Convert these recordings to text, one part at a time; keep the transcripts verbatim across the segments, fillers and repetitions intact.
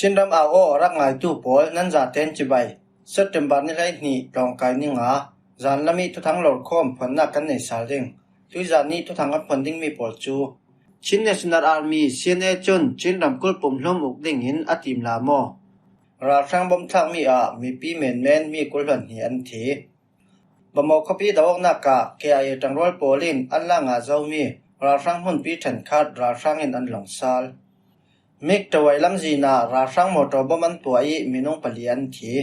Chinram au aw a rak ngaitu pawl, nan zaten cibai. September ni hleihnih tlawngkai ni nga, zan lam i thuthang lawrkhawm phuannak kan nei sal ding. Tuizan ni thuthang kan phuan dingmi pawl cu Chin National Army, C N A, cun Chin ramkulh pumhlum uk dingin a timla maw? Ralhrang bom thlakmi ah mipi menmen mi kul hluan hnih an thi. Bamaw khuapi do awknak ah K I A ṭangrual pawl in an la ngah zomi ralhrang hmunpi ṭhenkhat ralhrang in an long sal. Mik Tawai lamzin ah ralhrang mawṭaw bom an tuah i minung pali an thi.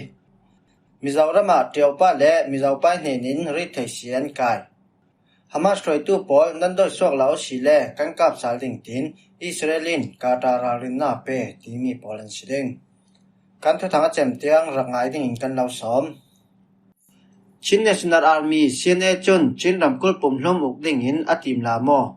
Mizoram ah Tiopa le Mizopai hnen in rit thei si an kai. Hamas hruaitu pawl nan dawih suak lo si le kan kap sal ding tiin Israel in Qatar ralrinnak pe timi pawl an si ding. Kan thuthang a cem tiang rak ngai dingin kan lo sawm. Chin National Army, C N A, cun Chin ramkulh pumhlum uk dingin a timla maw?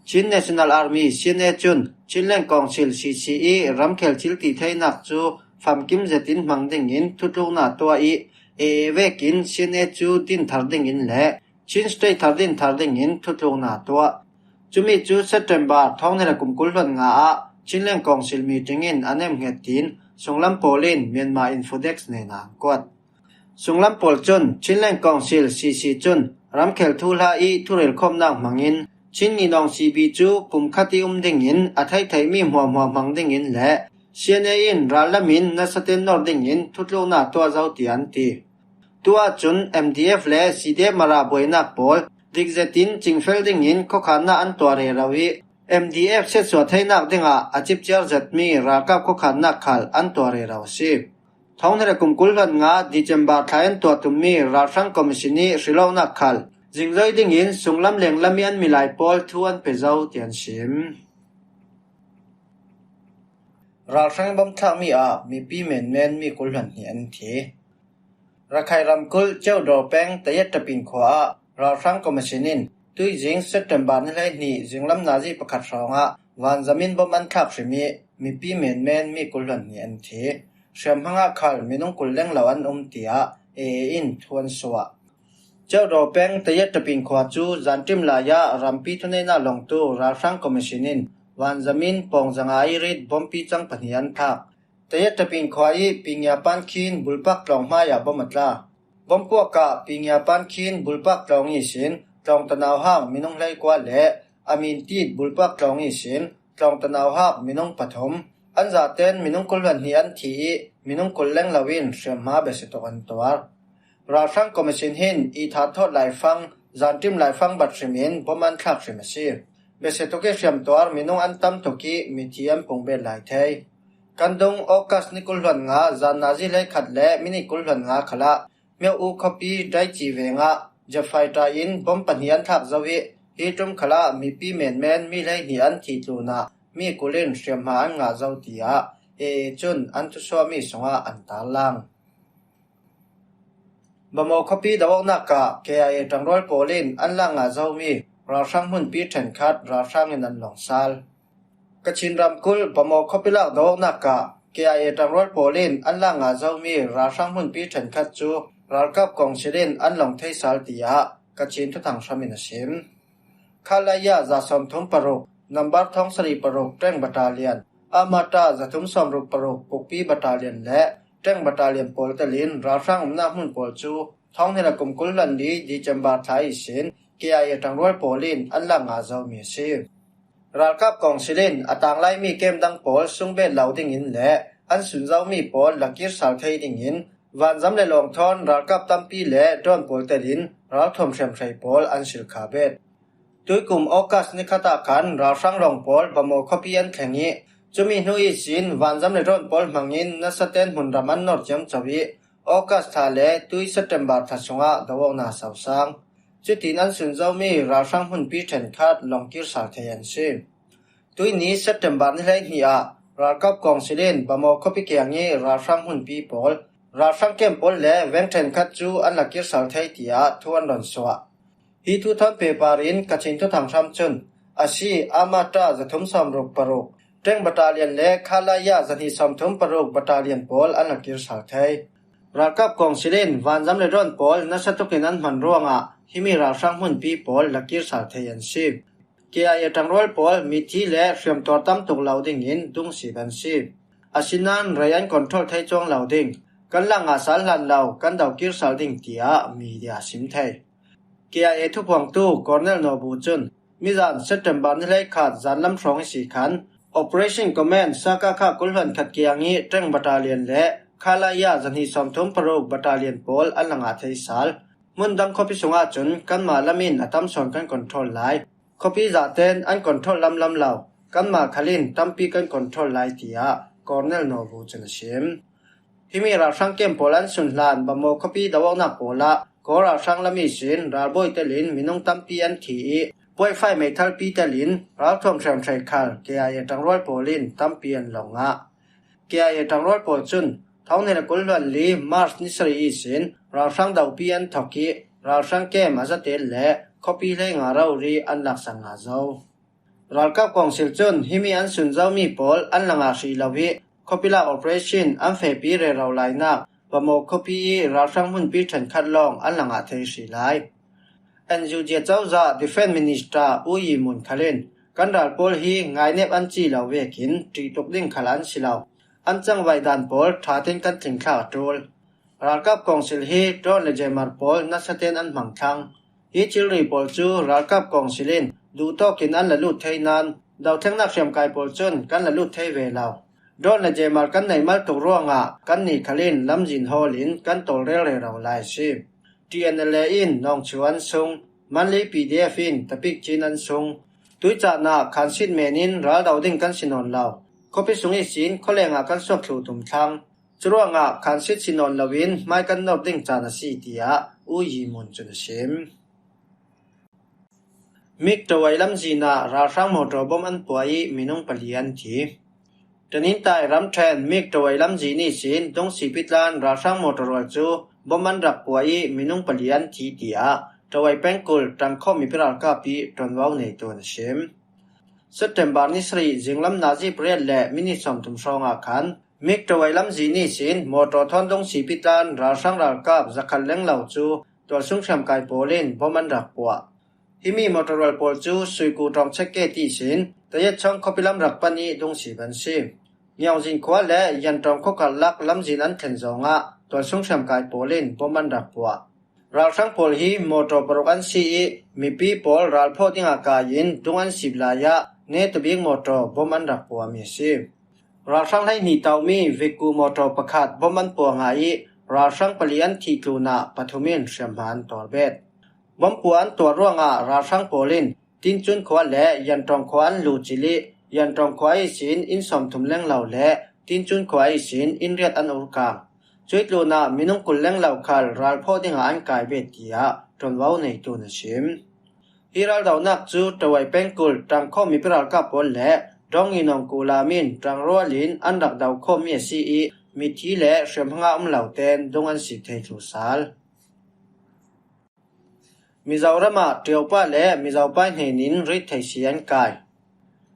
Chin National Army, C N A, cun Chinland Council, C C, i ramkhel thiltitheinak cu famkim zetin hmang dingin thutluknak tuah i, A A vekin C N A cu din thar dingin le Chin State thar din thar dingin thutluknak tuah. Cumi cu September thawng hnih le kum kul hluan nga ah Chinland Council meeting in a nemhnget tiin sunglam pawl in Myanmar Infodex hnenah an kuat. Sunglam pawl cun Chinland Council, C C, cun ramkhel thuhla i thurelkhawmnak hmangin Chin ninawng C B cu pumkhat i um dingin a theihtheihmi hmuahhmuah hmang dingin le C N A in rallam in nasa ten nor dingin thutluknak tuah zo tiah an ti. Tu ahcun M D F le C D F Mara buainak pawl dik zetin cingfel dingin khuakhannak an tuah rero i, M D F siatsuah theinak dingah a cipciar zetmi ralkap khuakhannak khal an tuah rero a si. Thawng hnih le kum kul hluan nga December thla in tuah tummi ralhrang commission i hrilawknak khal zingzoi dingin sunglam lenglam i an milai pawl thu an pe zo tiah an sim. Ralhrang bom thlakmi ah mipi menmen mi kul hluan hnih an thi. Rakhine ramkulh Ceudaw peng Tayat Tapin khua ah ralhrang commission in tuizing September ni hleihnih zinglam nazi pakhat hrawngah vanzam in bom an thlak hrim i mipi menmen mi kul hluan hnih an thi. Hriamhma ah khal minung kul lenglo an um tiah A A in thu an suah. Ceudaw peng Tayat Tapin khua cu zanṭim lai ah rampi thuneihnak lawngtu ralhrang commission in vanzam in pawng zanga i rit bompi cang pahnih an thlak. Tayat Tapin khua i Pingia Pan khin bulpak tlawng hmai ah bom a tla. Bompuak ah Pingia Pan khin bulpak tlawng ihsin tlawng tanau hak minung hleikua le a min tit bulpak tlawng ihsin tlawng tanau hak minung pathum, an zaten minung kul hluan hnih an thi i minung kul lenglo in hriamhma biasia tuk an tuar. Ralhrang commission hin i thathawt laifang, zanṭim laifang bat hrim in bom an thlak hrim a si. Biasia tuk i hriamtuar minung an tam tuk i mithi an pung bet lai thei. Kan dung August ni kul hluan nga zan nazi hleikhat le minit kul hluan nga khalah Myo U khuapi Daici vengah jet fighter in bom pahnih an thlak zo i hi ṭum khalah mipi menmen mi hleihnih an thi tlunah mi kul in hriamhma an ngah zo tiah A A cun an thusuahmi sungah an tarlang. Bamaw khuapi do awknak ah K I A ṭangrual pawl in an la ngah zomi ralhrang hmunpi ṭhenkhat ralhrang in an long sal. Kachin ramkulh Bamaw khuapi lak do awknak ah K I A ṭangrual pawl in an la ngah zomi ralhrang hmunpi ṭhenkhat cu ralkap kawngsil in an long thei sal tiah Kachin thuthang hram in a sim. Khalaya za sawmthum paruk, nambar thawng sarih paruk ṭeng battalion, Amata za thum sawmruk paruk pukpi battalion le ṭeng battalion pawl telin ralhrang umnak hmun pawl cu thawng hnih le kum kul hluan li December thla ihsin K I A ṭangrual pawl in an la ngah zomi a si. Ralkap kawngsil in a tanglaimi kem dang pawl sungbet lo dingin le an sun zomi pawl lakir sal thei dingin vanzam le lawng thawn ralkap tampi le drone pawl telin ralthuam hriamhrei pawl an silkha bet. Tuikum August ni khat ah khan ralhrang lawng pawl Bamaw khuapi an thleng i cumi hnu ihsin vanzam le drone pawl hmangin nasa ten hmunram an nor ciamco i August thla le tui September thla sungah do awknak a sosang. Cutin an sun zomi ralhrang hmunpi ṭhenkhat lawng kir sal thei an si. Tuini September ni hleihnih ah ralkap kawngsil in Bamaw khuapi kiang i ralhrang hmunpi pawl, ralhrang kem pawl le veng ṭhenkhat cu an la kir sal thei tiah thu an rawn suah. Hi thu thawn pehpar in Kachin thuthang hram cun a si Amata za thum sawmruk paruk ṭeng battalion le Khalaya za hnih sawmthum paruk battalion pawl an la kir sal thei. Ralkap kawngsil in vanzam le drone pawl nasa tukin an hman ruangah himi ralhrang hmunpi pawl la kir sal thei an si. K I A ṭangrual pawl mithi le hriamtuar tam tuk lo dingin dungsip an si. Asinain rei an control thei chuang lo ding, kan la ngah sal hlan lo, kan do kir sal ding, tiah media sim thei. K I A thuphuangtu Colonel Naw Bu cun mizan September ni hleikhat zanlam hrawng ihsi khan Operation Command Sakakha kul hluan khat kiang ih ṭeng battalion le Khalaya zahnih sawmthum paruk battalion pawl an la ngah thei sal. Hmun dang khuapi sungah cun kanmah lam in a tam sawn kan control lai. Khuapi zaten an control lamlam lo. Kanmah khal in tampi kan control lai, tiah Colonel Naw Bu cun a sim. Himi ralhrang kem pawl an sun hlan Bamaw khuapi do awknak pawl ah Kawl ralhrang lam ihsin ralbawi telin minung tampi an thi ih, puaifai meithalpi telin ralthuam hriamhrei khal K I A ṭangrual pawl in tampi an lawng ngah. K I A ṭangrual pawl cun thawng hnih le kul hluan li March ni sarih ihsin ralhrang dopi an thawk ih, ralhrang kem a zatel le khuapi hleinga rori an laksak ngah zo. Ralkap kawngsil cun himi an sun zomi pawl an la ngah hrih lo ih, khuapi lak operation an fehpi rero lainak Bamaw khuapi ih ralhrang hmunpi ṭhenkhat lawng an la ngah thei hrih lai. N U G cozah Defence Minister U Yi Mun khal in kan ral pawl hi ngainep an ci lo vekin ṭih tuk ding khal an si lo. An cangvaih dan pawl ṭhatin kan tlingthlak a ṭul. Ralkap kawngsil hi drone le jammer pawl nasaten an hmang thlang. Hi thilri pawl cu ralkap kawngsil in duhtawkin an la lut thei nain, dothlengnak hriamkai pawl cun kan la lut thei ve lo. Drone le jammer kan neih mal tuk ruangah kannih khal in lamzin hawl in kan tawlrel rero lai a si. T N L A in Nawngchu an sung, Manli P D F in Tapik Chin an sung. Tuicaan ah khansit men in ral do ding kan si nawn lo. Khuapi sung ihsin khualeng ah kan suak thluh tum thlang. Curuangah khansit si nawn loin hmai kan nor ding caan a si, tiah U Yi Mun cun a sim. MiG tawai lamzin ah ralhrang mawtaw bom an puah ih minung pali an thi. Tanintai ramṭhen MiG tawai lamzin ihsin Dungsipi tlan ralhrang mawtaw rual cu bom an rak puah ih minung pali an thi, tiah tawai pengkul ṭangkhawm mipi ralkap ih ṭuanvo neitu an a sim. September ni sarih zinglam nazi pariat le minit sawmthum hrawngah khan MiG tawai lamzin ihsin mawtaw thawn Dungsipi tlan ralhrang ralkap zakhat lenglo cu tualsung hriamkai pawl in bom an rak puah. Himi mawtaw rual pawl cu Suiku ṭawng check gate ihsin Tayetchawng khuapi lam rak pan ih Dungsi an si. Ngiaungzin khua le Yanṭawng khua karlak lamzin an thlen zongah tualsung hriamkai pawl in bom an rak puah. Ralhrang pawl hi mawtaw paruk an si ih mipi pawl ralphawh dingah kai in dung an sip lai ah netabik mawtaw bom an rak puahmi a si. Ralhrang hleihnih tomi Viku mawtaw pakhat bom an puah ngah ih ralhrang pali an thih tlunah pathum in hriamhma an tuar bet. Bom puah an tuar ruangah ralhrang pawl in Tincun khua le Yanṭawng khua an luh cilh ih Yanṭawng khua ihsin inn sawmthum lenglo le Tincun khua ihsin inn riat an urkang. Cuih tlunah minung kul lenglo khal ralphawh dingah an kai bet, tiah ṭuanvo neitu in a sim. Hi raldonak cu ṭawai pengkul ṭangkhawm mipi ralkap pawl le Dawng Nginawng kulam in ṭangrual in an rak do khawmmi a si ih mithi le hriamhma ngah um lo tein dung an sik thei thlu sal. Mizoram ah ṭiopa le Mizopa hnen in rit thei si an kai.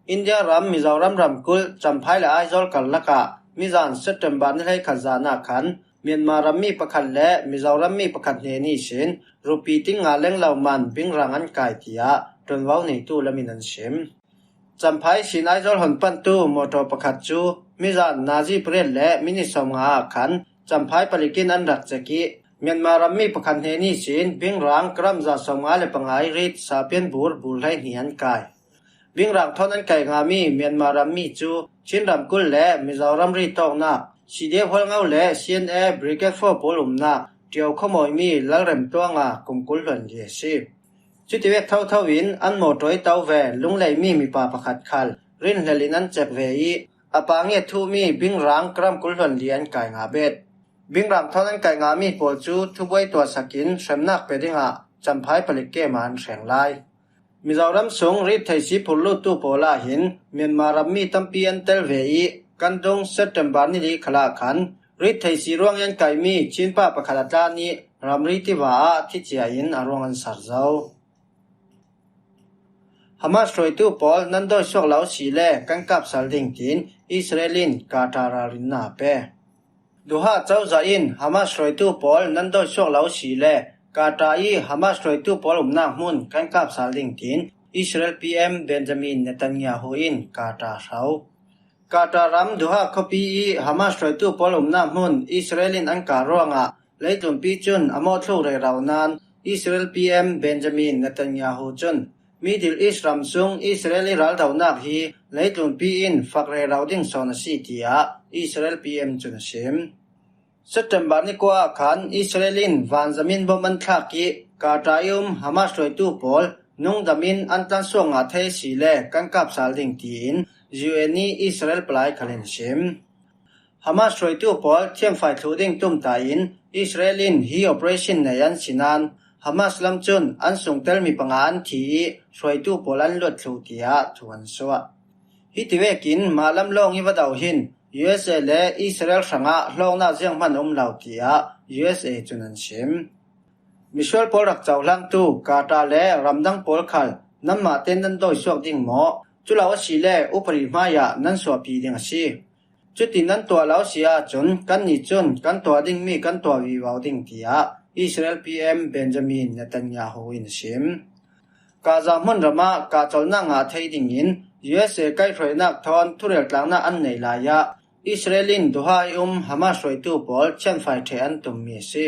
India ram Mizoram ramkulh Champhai le Aizawl karlak ah mizan September ni hleikhat zan ah khan Myanmar rammi pakhat le Mizoram mi pakhat hnen ihsin rupi ting nga lenglo man bingrang an kai, tiah ṭuanvo neitu lam in an sim. Champhai ihsin Aizawl hon pantu mawtaw pakhat cu mizan nazi pariat le minit sawmnga ah khan Champhai palik in an rak cek ih Myanmar rammi pakhat hnen ihsin bingrang gram za sawmnga le panga ih rit sapian bur bur hleihnih an kai. Bingrang thawn an kai ngami Myanmar rammi cu Chin ramkulh le Mizoram rit tawknak C D F Hualngo le C N A Brigade four pawl umnak Ṭio khuamawimi Lalrem tuanga kum kul hluan li a si. Cutivek thotho in an mawtaw ih to ve lungleimi mipa pakhat khal rinhlel in an cek ve ih a pang ih a thuhmi bingrang gram kul hluan li an kai ngah bet. Bingrang thawn an kai ngahmi pawl cu thubuai tuahsak in hremnak pe dingah Champhai palik kem ah an hreng lai. Mizoram sung rit thei si phurluttu pawl ah hin Myanmar rammi tampi an tel ve ih kan dung September ni li khal ah khan rit thei si ruang ih an kaimi Chinpa pakhat a tlan ih ramri tiva ah thicia in a ruang an sar zo. Hamas hruaitu pawl nan dawi suak lo si le kan kap sal ding, tiin Israel in Qatar ralrinnak a pe. Doha cozah in Hamas hruaitu pawl nan dawi suak lo si le Qatar ih Hamas hruaitu pawl umnak hmun kan kap sal ding, tiin Israel P M Benjamin Netanyahu in Qatar hro. Qatar ram Doha khuapi i Hamas hruaitu pawl umna hmun Israel in an kah ruangah leitlunpi cun a mawhthluk rero nan Israel P M Benjamin Netanyahu cun Middle East ram sung Israel i raldohnak hi leitlunpi in fak rero ding sawn a si, tiah Israel P M cun a sim. September ni kua ah khan Israel in vanzamin bom an thlak i Qatar i um Hamas hruaitu pawl nungdam in an tlansuak ngah thei si le kan kapsal ding tiin U N i Israel palai khal in a sim. Hamas hruaitu pawl thiamfai thluh ding tumtah in Israel in hi operation nei an si nan Hamas lam cun an sungtel mi panga an thi i hruaitu pawl an luat thluh, tiah thu an suah. Hiti vekin mah lam lawng i va doh hin U S A le Israel hrangah hlawknak zianghman a um lo, tiah U S A cun an sim. Misual pawl rak cohlangtu Qatar le ramdang pawl khal nanmah te nan dawisuak ding maw? Culo asile upadi hmaiah nan suahpi ding a si. Cuti nan tuah lo si ahcun kannih cun kan tuah dingmi kan tuah vivo ding, tiah Israel P M Benjamin Netanyahu in a sim. Gaza hmunram ah kahcolhnak ngah thei dingin U S A kaihhruainak thawn thureltlaknak an nei lai ah Israel in Doha i um Hamas hruaitu pawl thianfai ṭheh an tummi a si.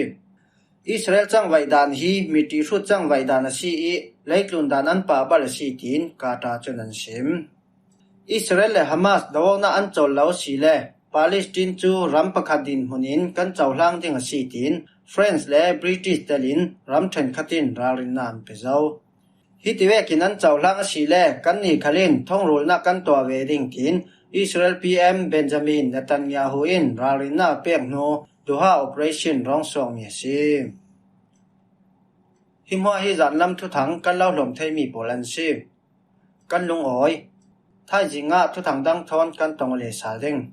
Israel cangvaih dan hi miṭi hrut cangvaih dan a si i leitlun dan an pahbal a si, tiin Qatar cun an sim. Israel le Hamas do-awknak an cawl lo si le Palestine cu ram pakhat dinhmun in kan cohlang ding a si, tiin France le British telin ram ṭhenkhat in ralrinnak an pe zo. Hiti vekin an cohlang a si le kannih khal in thongrulnak kan tuah ve ding, tiin Israel P M Benjamin Netanyahu in ralrinnak a pek hnu Doha operation rawn suakmi a si. Hi hmuah hi zanlam thuthang kan lo hlawm theimi pawl an si. Kan lungawi. Thaizing ah thuthang dang thawn kan tong le sal ding.